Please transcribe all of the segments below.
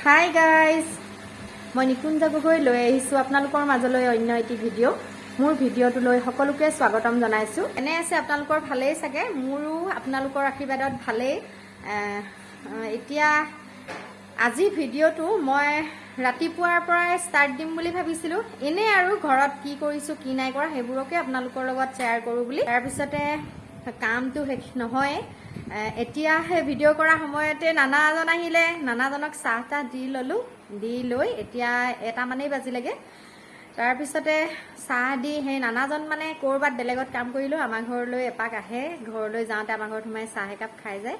Hi guys, মই নিকুঞ্জ গগৈ লৈ আহিছোঁ আপোনালোকৰ মাজলৈ অন্য এটি ভিডিঅ'। মোৰ ভিডিঅ'টোলৈ সকলোকে স্বাগতম জনাইছোঁ। এনে আছে আপোনালোকৰ ভালেই চাগে, মোৰো আপোনালোকৰ আশীৰ্বাদত ভালেই। এতিয়া আজি ভিডিঅ'টো মই ৰাতিপুৱাৰ পৰাই ষ্টাৰ্ট দিম বুলি ভাবিছিলোঁ। এনেই আৰু ঘৰত কি কৰিছোঁ, কি নাই কৰা, সেইবোৰকে আপোনালোকৰ লগত শ্বেয়াৰ কৰোঁ বুলি। তাৰপিছতে কামটো শেষ নহয়। এতিয়া সেই ভিডিঅ' কৰা সময়তে নানা এজন আহিলে। নানাজনক চাহ তাহ দি ল'লোঁ। দি লৈ এতিয়া এটামানেই বাজিলেগে। তাৰপিছতে চাহ দি সেই নানাজন মানে ক'ৰবাত বেলেগত কাম কৰিলেও আমাৰ ঘৰলৈ এপাক আহে। ঘৰলৈ যাওঁতে আমাৰ ঘৰত সোমাই চাহ একাপ খাই যায়।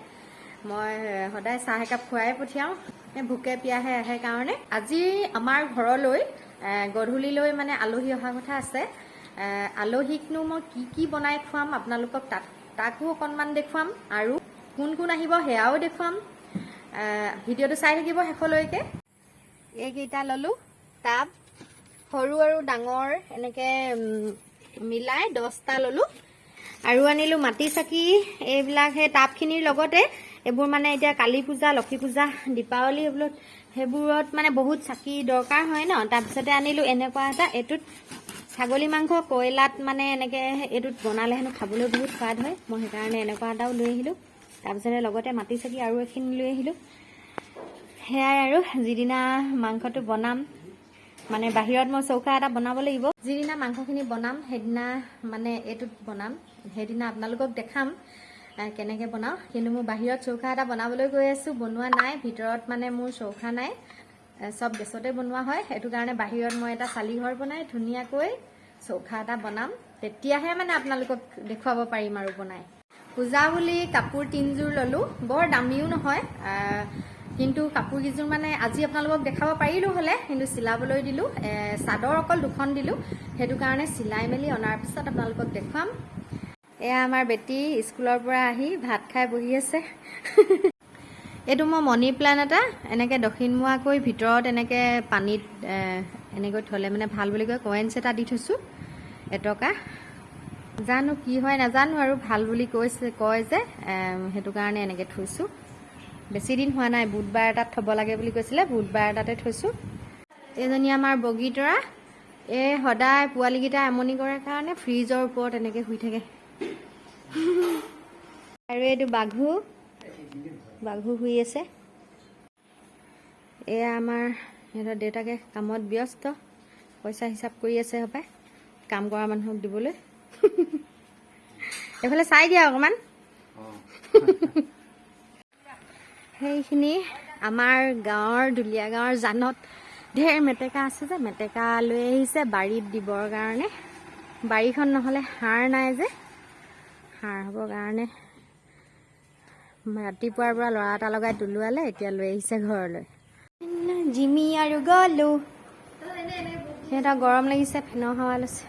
মই সদায় চাহ একাপ খুৱাই পঠিয়াওঁ, এই ভোকে পিয়াহে আহে কাৰণে। আজি আমাৰ ঘৰলৈ গধূলিলৈ মানে আলহী অহা কথা আছে। আলহীকনো মই কি কি বনাই খুৱাম আপোনালোকক তাকো অকণমান দেখুৱাম আৰু কোন কোন আহিব সেয়াও দেখুৱাম। ভিডিঅ'টো চাই থাকিব শেষলৈকে। এইকেইটা ল'লোঁ টাব, সৰু আৰু ডাঙৰ এনেকে মিলাই 10টা ল'লোঁ। আৰু আনিলোঁ মাটি চাকি। এইবিলাক সেই টাবখিনিৰ লগতে এইবোৰ মানে এতিয়া কালী পূজা, লক্ষী পূজা, দীপাৱলী সেইবোৰত মানে বহুত চাকি দৰকাৰ হয় ন। তাৰপিছতে আনিলোঁ এনেকুৱা এটা, এইটোত ছাগলী মাংস কয়লাত মানে এনেকে এইটোত বনালে হেনো খাবলৈ বহুত সোৱাদ হয়। মই সেইকাৰণে এনেকুৱা এটাও লৈ আহিলোঁ। তাৰপিছতে লগতে মাটি চাকি আৰু এখিনি লৈ আহিলোঁ। সেয়াই আৰু যিদিনা মাংসটো বনাম, মানে বাহিৰত মই চৌকা এটা বনাব লাগিব। যিদিনা মাংসখিনি বনাম সেইদিনা মানে এইটোত বনাম, সেইদিনা আপোনালোকক দেখাম কেনেকৈ বনাওঁ। কিন্তু মোৰ বাহিৰত চৌকা এটা বনাবলৈ গৈ আছোঁ, বনোৱা নাই। ভিতৰত মানে মোৰ চৌকা নাই, চব গেছতে বনোৱা হয়। সেইটো কাৰণে বাহিৰত মই এটা চালি ঘৰ বনাই ধুনীয়াকৈ চৌকা এটা বনাম, তেতিয়াহে মানে আপোনালোকক দেখুৱাব পাৰিম আৰু বনাই। পূজা বুলি কাপোৰ তিনযোৰ ল'লোঁ। বৰ দামীও নহয়, কিন্তু কাপোৰকেইযোৰ মানে আজি আপোনালোকক দেখাব পাৰিলোঁ হ'লে, কিন্তু চিলাবলৈ দিলোঁ। চাদৰ অকল দুখন দিলোঁ, সেইটো কাৰণে চিলাই মেলি অনাৰ পিছত আপোনালোকক দেখুৱাম। এয়া আমাৰ বেটী স্কুলৰ পৰা আহি ভাত খাই বহি আছে। এইটো মই মনি প্লেণ্ট এটা এনেকৈ দক্ষিণমুৱাকৈ ভিতৰত এনেকৈ পানীত এনেকৈ থ'লে মানে ভাল বুলি কয়। কইনছ এটা দি থৈছোঁ 1 টকা। জানো কি হয় নাজানো আৰু, ভাল বুলি কৈছে, কয় যে সেইটো কাৰণে এনেকৈ থৈছোঁ। বেছি দিন হোৱা নাই। বুধবাৰ এটাত থ'ব লাগে বুলি কৈছিলে, বুধবাৰ এটাতে থৈছোঁ। এইজনী আমাৰ বগীতৰা। এই সদায় পোৱালীকেইটা আমনি কৰে কাৰণে ফ্ৰিজৰ ওপৰত এনেকৈ শুই থাকে। আৰু এইটো বাঘু, বাঘু শুই আছে। এয়া আমাৰ সিহঁতৰ দেউতাকে কামত ব্যস্ত, পইচা হিচাপ কৰি আছে হপায় কাম কৰা মানুহক দিবলৈ। এইফালে চাই দিয়া অকণমান। সেইখিনি আমাৰ গাঁৱৰ দুলীয়া গাঁৱৰ জানত ঢেৰ মেটেকা আছে যে, মেটেকা লৈ আহিছে বাৰীত দিবৰ কাৰণে। বাৰীখন নহ'লে সাৰ নাই যে, সাৰ হ'বৰ কাৰণে ৰাতিপুৱাৰ পৰা ল'ৰা এটা লগাই তোলোৱালে, এতিয়া লৈ আহিছে ঘৰলৈ। জিমি আৰু গলো সিহঁতক গৰম লাগিছে, ফেনৰ হাৱা লৈছে।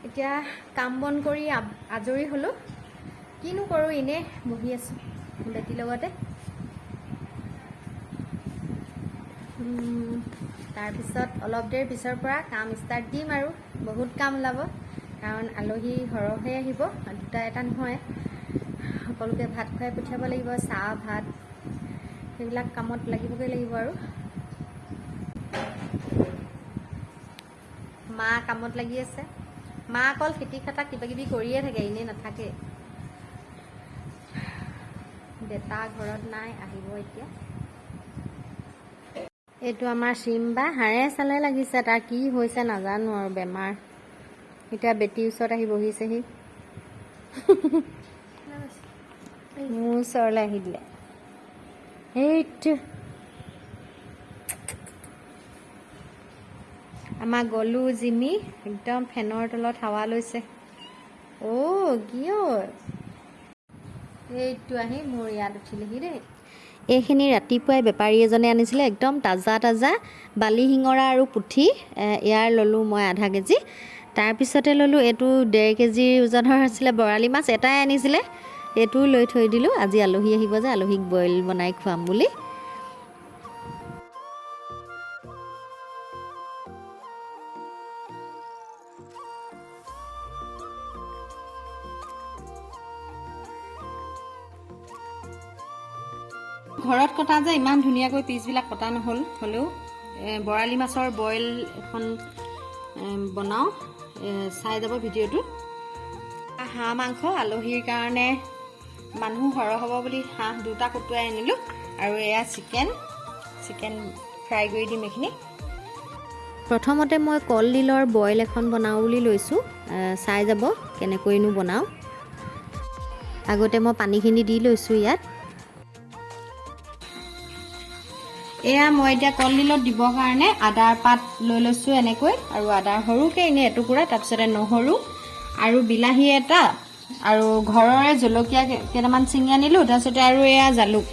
এতিয়া কাম বন কৰি আজৰি হ'লোঁ। কিনো কৰোঁ, এনেই বহি আছোঁ বেটীৰ লগতে। তাৰপিছত অলপ দেৰি পিছৰ পৰা কাম ষ্টাৰ্ট দিম আৰু বহুত কাম ওলাব, কাৰণ আলহী সৰহে আহিব, দুটা এটা নহয়। সকলোকে ভাত খুৱাই পঠিয়াব লাগিব, চাহ ভাত সেইবিলাক কামত লাগিবগৈ লাগিব। আৰু মা কামত লাগি আছে। মা অকল খেতি খাটা কিবা কিবি কৰিয়ে থাকে, এনেই নাথাকে। দেতা ঘৰত নাই, আহিব এতিয়া। এইটো আমাৰ চিম্বা, হাড়ে চালে লাগিছে। তাৰ কি হৈছে নাজানো আৰু, বেমাৰ। এতিয়া বেটীৰ ওচৰত আহি বহিছেহি, মোৰ ওচৰলৈ আহি দিলে। সেইটো আমাৰ গলো জিমি একদম ফেনৰ তলত হাৱা লৈছে। অ' কি হ'ল, এইটো আহি মোৰ ইয়াত উঠিলেহি দেই। এইখিনি ৰাতিপুৱাই বেপাৰী এজনে আনিছিলে, একদম তাজা তাজা বালি শিঙৰা আৰু পুঠি। ইয়াৰ ল'লোঁ মই আধা কেজি। তাৰপিছতে ল'লোঁ এইটো 1.5 কেজিৰ ওজনৰ আছিলে বৰালি মাছ, এটাই আনিছিলে, এইটোও লৈ থৈ দিলোঁ। আজি আলহী আহিব যে, আলহীক বইল বনাই খুৱাম বুলি। ঘৰত কটা যে ইমান ধুনীয়াকৈ পিচবিলাক কটা নহ'ল, হ'লেও বৰালি মাছৰ বইল এখন বনাওঁ, চাই যাব ভিডিঅ'টো। হাঁহ মাংস আলহীৰ কাৰণে, মানুহ সৰহ হ'ব বুলি হাঁহ দুটা কুটুৱাই আনিলোঁ। আৰু এয়া চিকেন চিকেন ফ্ৰাই কৰি দিম এইখিনি। প্ৰথমতে মই কলডিলৰ বইল এখন বনাওঁ বুলি লৈছোঁ, চাই যাব কেনেকৈনো বনাওঁ। আগতে মই পানীখিনি দি লৈছোঁ ইয়াত। এয়া মই এতিয়া কলডিলত দিবৰ কাৰণে আদাৰ পাত লৈ লৈছোঁ এনেকৈ, আৰু আদাৰ সৰুকৈ এনেই এটুকুৰা, তাৰপিছতে নহৰু আৰু বিলাহী এটা আৰু ঘৰৰে জলকীয়া কেইটামান ছিঙি আনিলোঁ, তাৰপিছতে আৰু এয়া জালুক,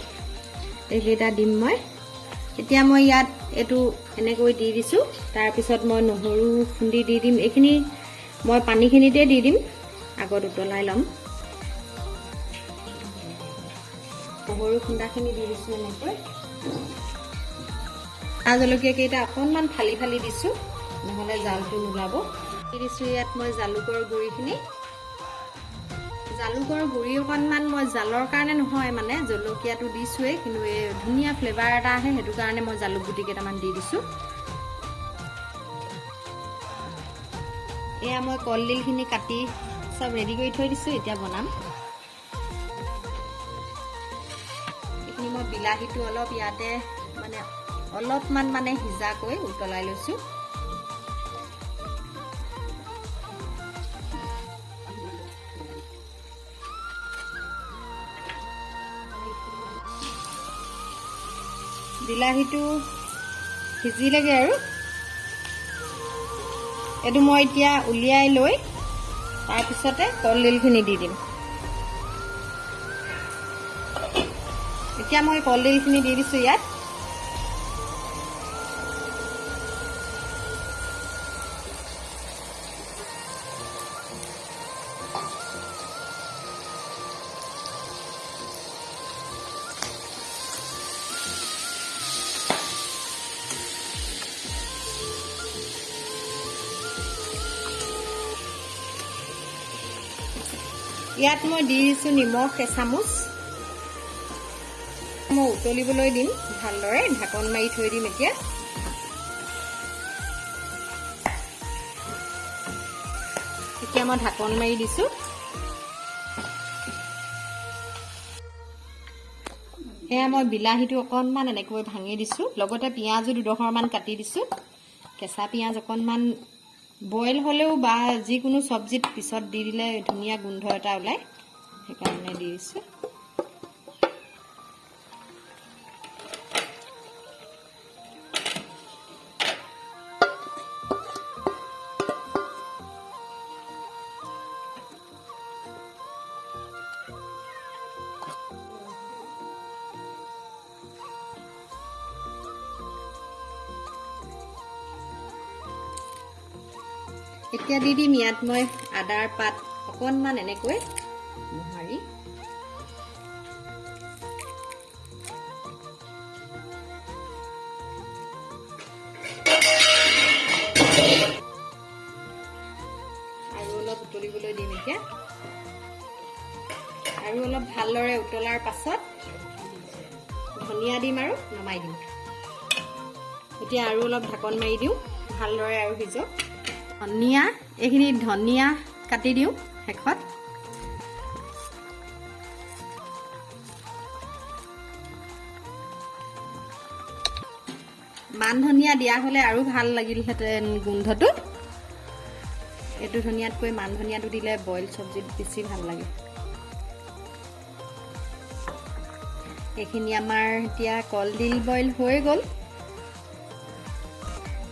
এইকেইটা দিম মই। এতিয়া মই ইয়াত এইটো এনেকৈ দি দিছোঁ। তাৰপিছত মই নহৰু খুন্দি দি দিম। এইখিনি মই পানীখিনিতে দি দিম, আগত উতলাই ল'ম। নহৰু খুন্দাখিনি দি দিছোঁ এনেকৈ। জলকীয়া কেইটা অকণমান ফালি ফালি দিছোঁ, নহ'লে জালটো নোলাব। দি দিছোঁ ইয়াত মই জালুকৰ গুড়িখিনি। জালুকৰ গুড়ি অকণমান মই জালৰ কাৰণে নহয়, মানে জলকীয়াটো দিছোঁৱেই, কিন্তু এই ধুনীয়া ফ্লেভাৰ এটা আহে, সেইটো কাৰণে মই জালুক গুটি কেইটামান দি দিছোঁ। এয়া মই কলডিলখিনি কাটি চব ৰেডি কৰি থৈ দিছোঁ, এতিয়া বনাম। এইখিনি মই বিলাহীটো অলপ ইয়াতে মানে অলপমান মানে সিজাকৈ উতলাই লৈছোঁ। বিলাহীটো সিজিলেগৈ আৰু এইটো মই এতিয়া উলিয়াই লৈ তাৰপিছতে কলডিলখিনি দি দিম। এতিয়া মই কলডিলখিনি দি দিছোঁ ইয়াত। ইয়াত মই দি দিছোঁ নিমখ এচামুচ। মই উতলিবলৈ দিম ভালদৰে, ঢাকন মাৰি থৈ দিম এতিয়া। এতিয়া মই ঢাকন মাৰি দিছোঁ। এয়া মই বিলাহীটো অকণমান এনেকৈ ভাঙি দিছোঁ, লগতে পিঁয়াজো দুডোখৰমান কাটি দিছোঁ। কেঁচা পিঁয়াজ অকণমান বইল হ'লেও বা যিকোনো চব্জিত পিছত দি দিলে ধুনীয়া গোন্ধ এটা ওলায়, সেইকাৰণে দি দিছোঁ। এতিয়া দি দিম ইয়াত মই আদাৰ পাত অকণমান এনেকৈ মোহাৰি। আৰু অলপ উতলিবলৈ দিম এতিয়া। আৰু অলপ ভালদৰে উতলাৰ পাছত ধনিয়া দিম আৰু নমাই দিম। এতিয়া আৰু অলপ ঢাকন মাৰি দিওঁ, ভালদৰে আৰু সিজক। ধনিয়া, এইখিনি ধনিয়া কাটি দিওঁ শেষত। মান ধনিয়া দিয়া হ'লে আৰু ভাল লাগিলহেঁতেন গোন্ধটো। এইটো ধনিয়াতকৈ মান ধনিয়াটো দিলে বইল চব্জিত বেছি ভাল লাগে। এইখিনি আমাৰ এতিয়া কলডিল বইল হৈ গ'ল।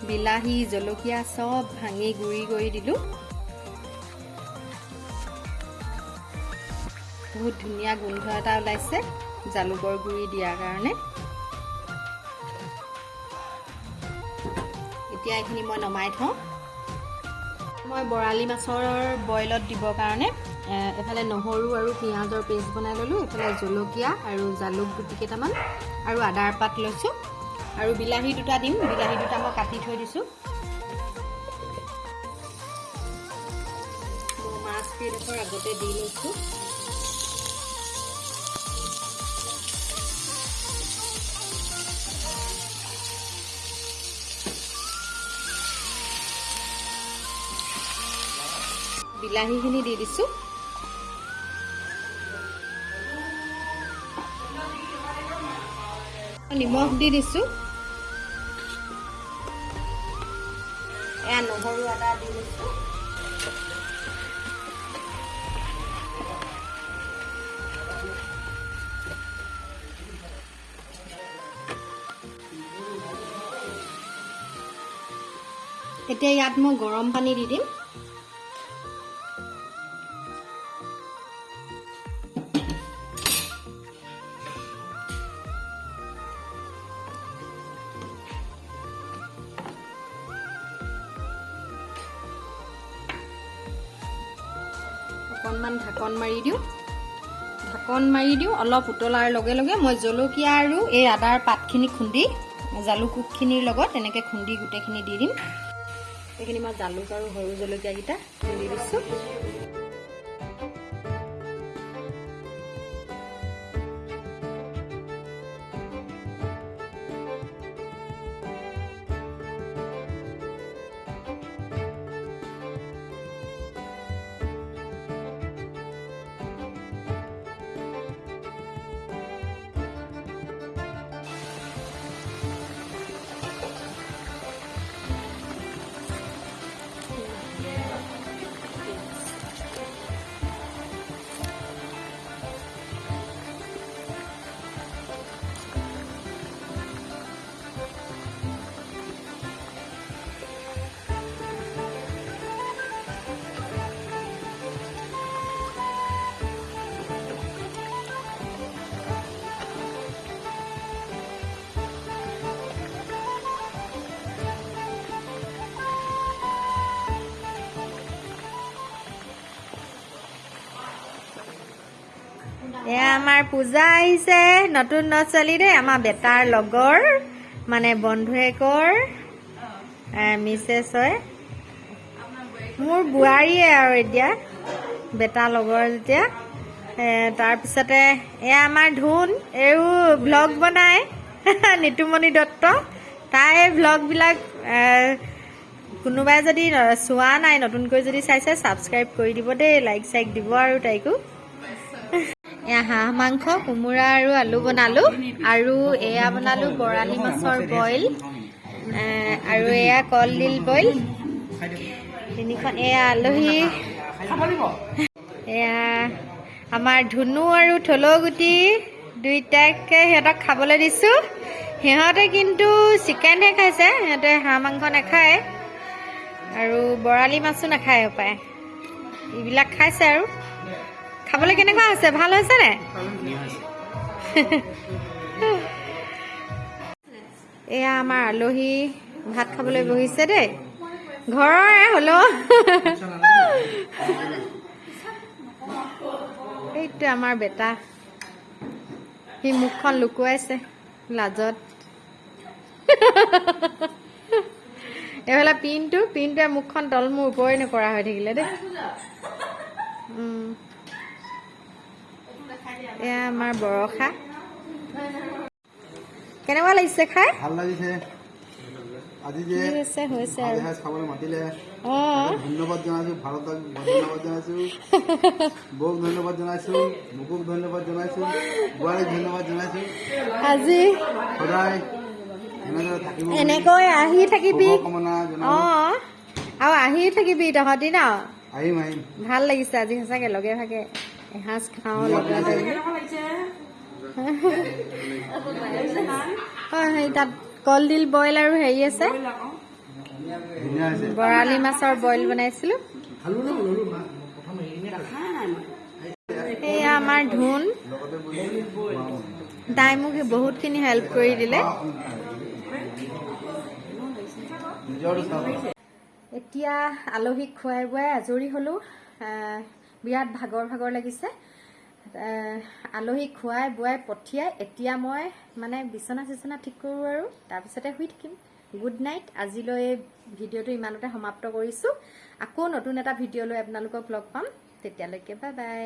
বিলাহী জলকীয়া চব ভাঙি গুড়ি কৰি দিলোঁ। বহুত ধুনীয়া গোন্ধ এটা ওলাইছে জালুকৰ গুড়ি দিয়াৰ কাৰণে। এতিয়া এইখিনি মই নমাই থওঁ। মই বৰালি মাছৰ বইলত দিবৰ কাৰণে এফালে নহৰু আৰু পিঁয়াজৰ পেষ্ট বনাই ল'লোঁ, এফালে জলকীয়া আৰু জালুক গুটি কেইটামান আৰু আদাৰ পাত লৈছোঁ আৰু বিলাহী দুটা দিম। বিলাহী দুটা মই কাটি থৈ দিছোঁ। মই মাছ কেইডোখৰ আগতে দি লৈছোঁ। বিলাহীখিনি দি দিছোঁ। নিমখ দি দিছোঁ। এয়া নহৰু আদা দি দিছোঁ। এতিয়া ইয়াত মই গৰম পানী দি দিম। অকণমান ঢাকন মাৰি দিওঁ। ঢাকন মাৰি দিওঁ। অলপ উতলাৰ লগে লগে মই জলকীয়া আৰু এই আদাৰ পাতখিনি খুন্দি জালুকখিনিৰ লগত এনেকৈ খুন্দি গোটেইখিনি দি দিম। এইখিনি মই জালুক আৰু সৰু জলকীয়াকেইটা খুন্দি দিছোঁ। এয়া আমাৰ পূজা আহিছে, নতুন ছোৱালী দেই, আমাৰ বেটাৰ লগৰ মানে বন্ধুৱেকৰ মিছেছ হয়, মোৰ বোৱাৰীয়ে আৰু এতিয়া বেটা লগৰ যেতিয়া। তাৰপিছতে এয়া আমাৰ ধুন, এইও ভ্লগ বনায়, নিতুমণি দত্ত। তাই ভ্লগবিলাক কোনোবাই যদি চোৱা নাই, নতুনকৈ যদি চাইছে ছাবস্ক্ৰাইব কৰি দিব দেই, লাইক চাইক দিব আৰু তাইকো। এয়া হাঁহ মাংস, কোমোৰা আৰু আলু বনালোঁ, আৰু এয়া বনালোঁ বৰালি মাছৰ বইল, আৰু এয়া কলডিল বইল। তিনিখন। এয়া আলহী, এয়া আমাৰ ধুনু আৰু থলগুটি দুইটাকে সিহঁতক খাবলৈ দিছোঁ। সিহঁতে কিন্তু চিকেনহে খাইছে, সিহঁতে হাঁহ মাংস নাখায় আৰু বৰালি মাছো নাখায় পায়, এইবিলাক খাইছে। আৰু খাবলৈ কেনেকুৱা হৈছে, ভাল হৈছে নে? এয়া আমাৰ আলহী ভাত খাবলৈ বহিছে দেই, ঘৰৰে হ'লেও। এইটো আমাৰ বেটা, সি মুখখন লুকুৱাইছে লাজত। এইফালে পিনটো, পিনটোৱে মুখখন তল মূৰ ওপৰে নকৰা হৈ থাকিলে দেই। এয়া আমাৰ বৰষা। কেনেকুৱা লাগিছে খাই? ভাল লাগিছে। আজি যে হৈছে হৈছে আৰু খাবলৈ মাতিলে, ধন্যবাদ জনাইছো, ভাৰতক ধন্যবাদ জনাইছো, বৌক ধন্যবাদ জনাইছো, মোকো ধন্যবাদ জনাইছো, বোৱাৰীক ধন্যবাদ জনাইছো। আজি সদায় এনেদৰে থাকিব, এনেকৈ আহি থাকিবি। কামনা। আৰু আহি থাকিবি তহঁতি ন? আহিম আহিম। ভাল লাগিছে আজি সঁচাকে, লগে ভাগে এসাঁজ খাওঁ লগে। সেই তাত কলডিল বইল আৰু হেৰি আছে, বৰালি মাছৰ বইল বনাইছিলো। এয়া আমাৰ ধুন, তাই মোক বহুতখিনি হেল্প কৰি দিলে। এতিয়া আলহীক খুৱাই বুৱাই আজৰি হ'লো। বিৰাট ভাগৰ ভাগৰ লাগিছে। আলহীক খুৱাই বুৱাই পঠিয়াই এতিয়া মই মানে বিচনা চিচনা ঠিক কৰোঁ আৰু তাৰপিছতে শুই থাকিম। Good night. আজিলৈ ভিডিঅ'টো ইমানতে সমাপ্ত কৰিছোঁ। আকৌ নতুন এটা ভিডিঅ' লৈ আপোনালোকক লগ পাম। তেতিয়ালৈকে বাই বাই।